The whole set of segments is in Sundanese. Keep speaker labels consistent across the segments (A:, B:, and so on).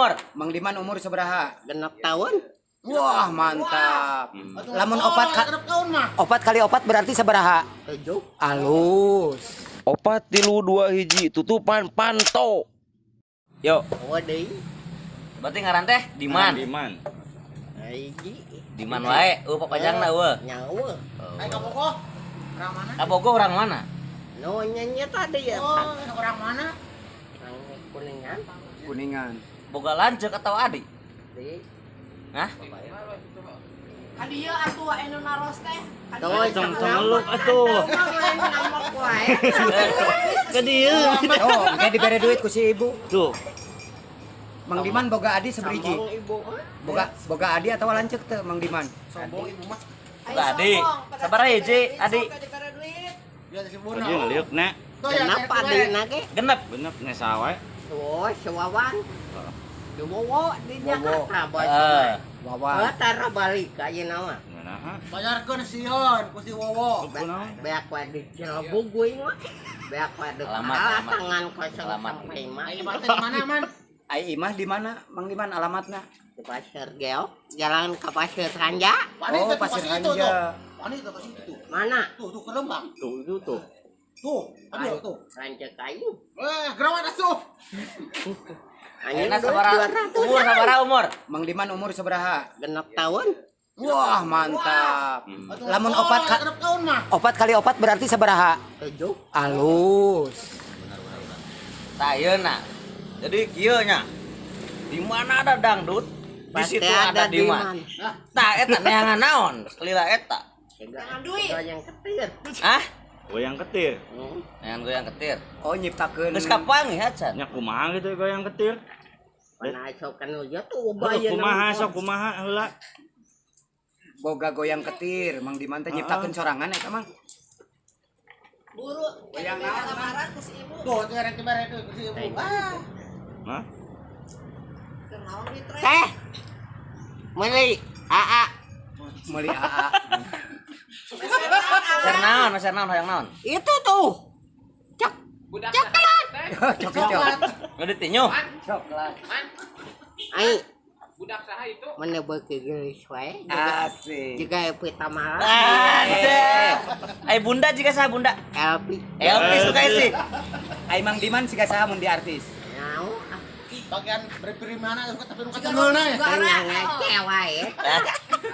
A: Umur?
B: Mang Diman umur sabaraha?
C: 6 tahun.
B: Wah, mantap. Lamun opat ka,
D: 6 tahun mah.
B: opat kali opat berarti sabaraha?
C: 7.
B: Alus.
A: 4 3 2 1 tutupan panto. Yo,
C: Oh deui.
A: berarti ngaran teh Diman.
E: Diman.
C: Hiji.
A: Diman wae, eueuh papanjangna eueuh.
C: Nyawa.
D: Ayo ka Bogo. Orang mana?
A: Kabogo orang mana?
C: No nyanyi tadi ya.
D: Oh, orang mana?
C: Orang Kuningan.
B: Kuningan.
A: Boga lanceuk atau adik?
C: Di.
A: Hah?
F: Kadieu atuh anu naros teh.
C: Tuh,
E: Tong tong atuh.
C: Wae.
E: Ke dieu.
B: Oh, engke dibere duit ku si ibu.
E: Tuh.
B: Mang Diman boga adi seberiji.
C: Sombong ibu mah.
B: Boga boga adi atau lanceuk teu Mang Diman?
D: Sombong ibu mah.
A: Boga adik. Sabaraha hiji, adik?
D: Ya si Buna.
E: Ka dieu ngaliuk na.
D: Tuh, ya,
C: Kenapa
D: tuh,
C: di
D: ya.
C: nage?
A: Genep.
E: Bener nya sawe.
C: Oh, sewawan. Di Wowo di Jakarta bos.
A: Heeh.
B: Wawan.
C: Oh, tara balik ayeuna mah.
E: Nganaha?
D: Bayarkeun sieun ku si Wowo.
E: Kunaon?
C: Beak wae di Cirebug gue mah. Beak wae di
A: Alamat,
C: kalah
A: alamat.
C: tangan kosong
A: Alamat.
C: sampai mah.
D: Ayo imah teh di mana, Man?
B: Ai imah di mana Mang Diman alamatna?
C: Di Pasir Geok, jalan ke Pasir Ranja.
D: Pani
B: Oh,
D: teh
B: Pasir
D: ke situ
B: Ranja.
D: tuh. Pani teh ke situ tuh.
C: Mana?
D: Tuh, tuh ke Lembang.
E: Tuh itu tuh.
D: Tuh, aduh tuh.
C: Ranja kayu.
D: Eh, gerawat asuh.
C: Anjing
A: Ayeuna
C: duit
A: sabaraha?
C: 200.
A: Umur sabaraha umur?
B: Mang Diman umur sabaraha?
C: 6 tahun.
B: Wah, mantap. Lamun
D: Oh,
B: opat ka,
D: 6 tahun mah.
B: opat kali opat berarti sabaraha?
C: 7.
B: Alus.
A: Tah ayeuna. Jadi kieu nya. Di mana ada dangdut, di
C: Pasti
A: situ ada Diman. Tah eta neangan naon? Lila eta.
F: Jangan duit.
C: Yang ketir.
A: Hah?
E: Goyang ketir.
A: Neangan goyang ketir.
B: Oh, nyiptakeun.
A: Geus kapanggih acan.
E: Nya kumaha gitu goyang ketir?
C: Mana sok kan uja tuh
E: Heuh,
C: bayan.
E: kumaha sok kumaha heula.
B: Boga goyang ketir, Mang Diman teh nyiptakeun sorangan eta Mang.
F: Buru
B: Goyang naon,
F: lamaran ku si ibu.
D: Tuh, tuh rek dibere duit ku si ibu. Ah.
E: Hah?
F: Keur naon duit teh?
C: Teh. Meuli AA.
B: Meuli AA.
A: Meser naon, meser naon hayang naon?
C: Itu tuh. Cok. Coklat.
B: Coklat.
A: Nu ditinyu.
B: Coklat.
C: Ai. Budak saha itu? Mana beuki geulis wae.
B: Asik.
C: Juga Elpi Tamara.
A: Ada. Ai bunda jika saha bunda?
C: Elpi.
A: Elvis suka sih.
B: Ai Mang Diman siga saha mun di artis?
C: Nau.
D: Bagian beri mana suka tapi nu katengeuna ya.
C: Tanya ngece wae.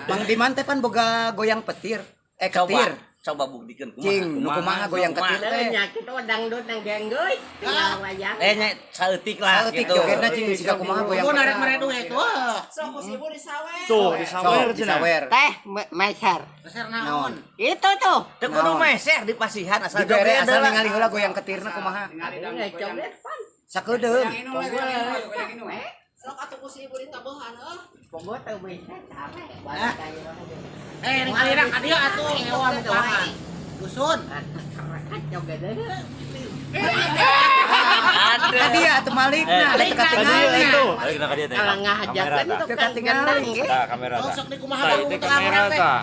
B: Mang Diman teh pan boga goyang petir. Eh
A: Coba,
B: ketir.
A: coba buktikan kumaha.
B: Cing, nu kumaha goyang ketir teh?
C: Nya kitu dangdut nang genggeus. Tinggal wayang.
A: Eh nya saeutik lah
B: Saeutik
A: gitu.
B: jogetna cing siga kumaha goyang
D: Gua narik
B: ketir.
D: mere duit tuh. ah.
F: Sok ku si ibu disawer.
E: Tuh
B: Sok,
E: disawer cenah.
B: disawer.
C: Teh meser.
D: Meser
B: Naon?
D: naon?
C: Itu tuh.
A: Teu kudu
B: Naon?
A: meser di pasihan asal
B: Dibere
A: joget
B: asal
A: heula.
B: ningali heula goyang ketirna kumaha.
C: Ngecobet pan.
B: Sakedeung.
F: Sok atuh ku si ibu ditabuhan eueuh.
C: Pogo teu bisa sare.
D: Eh, ini kalira ka dieu atuh ngewa mukahan. Dusun.
C: Joget deui.
A: Ada.
B: Tadi ya atuh malikna,
A: Eh,
B: teu
E: Ka dieu
B: katingali.
E: itu. Ayo kita ka dieu teh.
C: Kalau ngahajakeun
E: Kamera,
C: tuh
B: Teu
C: kan
B: katingali.
C: gendang ge.
E: Tah kamera
D: Oh,
E: tah.
D: sok di kumaha
E: Tah
D: baru
E: itu
D: teu
E: kamera
D: kamera teh.
E: tah.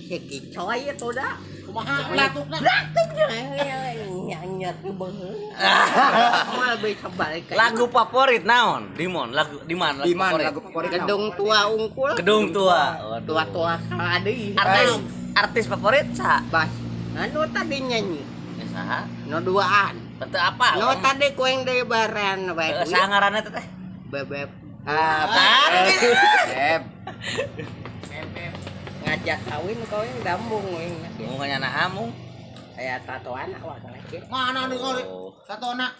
C: Si kicoy itu dah.
D: Kumaha latukna?
C: Nyanyar beungeut. Moal bisa balik ka
A: Lagu favorit naon? Dimon, lagu Diman, lagu
B: Diman
A: favorit.
B: lagu favorit naon?
C: Gedung tua unggul.
A: Gedung tua. Waduh.
C: Tua-tua kaladi.
A: Artis artis favorit saha?
C: Bas. Anu tadi nyanyi.
A: Eh, saha?
C: No duaan.
A: Teu apa?
C: No tadi ku yang dibaren bae.
A: Eh, saha ngaranna teh teh?
C: Bebeb
B: Ah,
A: Tadi.
B: Beb.
C: ngajak kawin kau yang dambung yang
A: Mun nyana amung.
C: saya tatoan awak lagi.
D: Mana nih kali?
A: Oh.
D: Satona.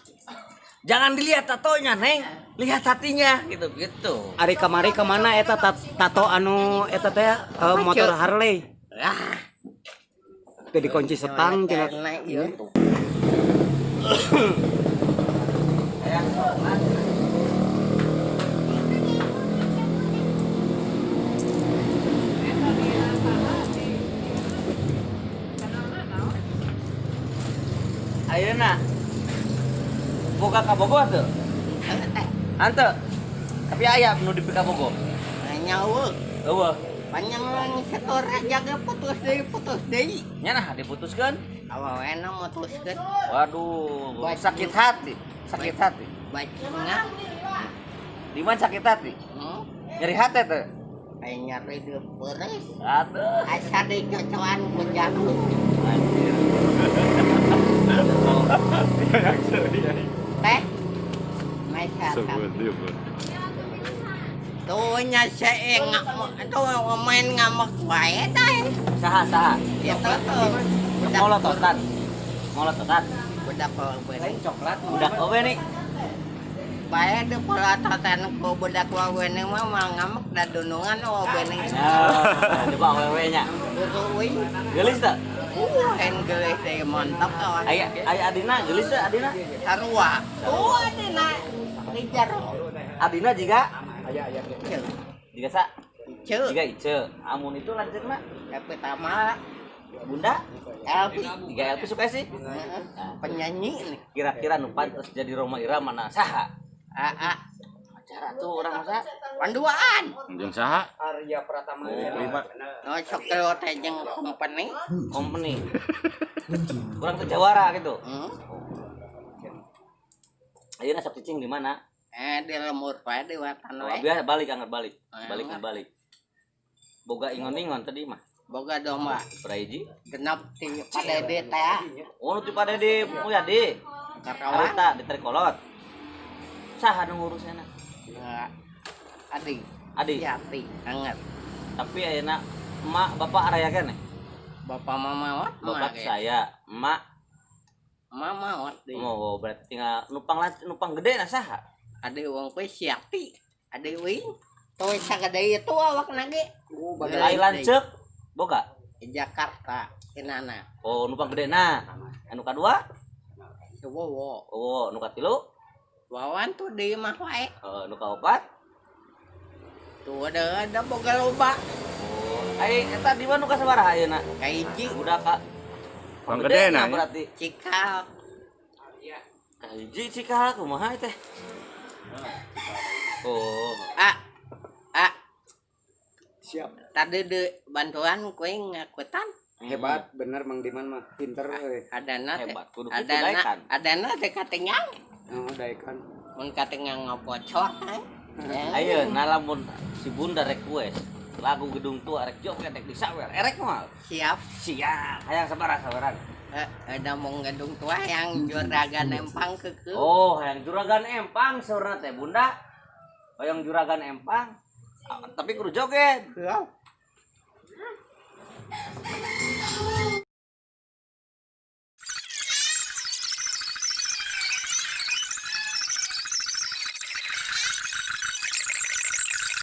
A: Jangan dilihat tatonya, Neng. Lihat hatinya gitu gitu.
B: Ari kamari kemana eta tato anu eta teh motor Harley.
C: Ah,
B: Teu dikunci setang cenah.
C: naik ieu.
A: Ayeuna. Boga ka Bogor teu? Hanteu. Tapi aya nu di ka Bogor.
C: Nyawa.
A: Eueuh.
C: Panjang lang setor jaga putus deui putus deui.
A: Nya nah diputuskeun.
C: Awawena mutuskeun.
A: Waduh, sakit hati. Sakit hati.
C: Bajingan.
A: Diman sakit hati. Nyeri hati teh.
C: Kayak nyari di peres.
A: Aduh.
C: Asa dicocokan ku jagung.
A: Anjir.
C: Teh. Masyarakat. Tuh nya saya tuh main ngamuk wae teh.
A: Saha saha.
C: Ya tuh tuh. Budak
A: Molototan. Molototan.
C: Budak wae.
A: Coklat. Budak owe nih.
C: Bae di polototan ku budak wae mah mah ngamuk da dunungan wae
A: Nah, coba awewe nya.
C: Euy.
A: Geulis teh?
C: En geulis teh mantap kawan.
A: Aya aya adina geulis teh adina?
C: Sarua. Tuh adina di jero.
A: Adina jiga
C: Ceu.
A: jiga sa?
C: Ceu.
A: Jiga Ice. Amun itu lanceukna
C: Pertama
A: Bunda
C: Elvi.
A: Jiga Elvi suka sih?
C: Heeh. Penyanyi nih.
A: Kira-kira nu pantes jadi Rhoma Irama mana saha?
C: Aa.
A: Acara tuh orang masa
C: Panduaan.
E: Jeung saha?
F: Arya Pratama.
E: Lima.
C: No sok keluar teh jeung company.
A: Company. Kurang ke jawara gitu. Ayeuna sok cicing di mana?
C: Di lembur wae di watan
A: Oh,
C: wae.
A: biasa balik anggar balik.
C: Eh,
A: Balik
C: enggak.
A: balik. Boga ingon-ingon tadi mah.
C: Boga domba
A: Praiji.
C: genap ti Padede teh.
A: Oh, nu ti Padede Mulyadi.
C: Karawang.
A: Harita di Trikolot. Saha nu ngurusna?
C: Ya. Adi.
A: Adi.
C: Yati anget.
A: Tapi ayeuna emak bapak araya keneh.
C: Bapak mama maot
A: Bapak saya, emak
C: Mama maot di.
A: oh berarti tinggal numpang numpang gede na saha?
C: Adi wong kuwi siati. Adi wing. Tuh sagede itu awak nage.
F: Oh,
A: Lain lanceuk boga.
C: Di Jakarta kinana.
A: Oh, numpang gede na. Anu kadua?
C: Wowo.
A: Oh, nu katilu?
C: Wawan tuh di imah wae.
A: Oh, nu kaopat?
C: Tuh ada boga loba.
A: Oh, ai eta di mana nu kasabaraha ayeuna?
C: Kahiji
A: Budak ka
E: Pang gede na.
A: berarti.
C: Cikal.
A: Kahiji cikal kumaha teh? Oh,
C: A. A.
F: Siap.
C: Tadi di bantuan kue ngakutan.
F: Hebat bener Mang Diman mah pinter euy.
C: Adana teh.
A: Hebat, kudu kitu
C: Adana,
A: daekan.
C: adana teh katingang.
F: Oh, daekan.
C: Mun katingang ngabocor. Eh.
A: Ayeuna lamun si Bunda request lagu Gedung Tua rek joget rek disawer erek moal.
C: Siap.
A: Siap. Hayang sabaraha saweran?
C: Ada mau Gedung Tua yang juragan empang keke.
A: Oh, hayang juragan empang saurna teh Bunda. Hayang juragan empang. Ah, tapi kudu joget.
C: Siap.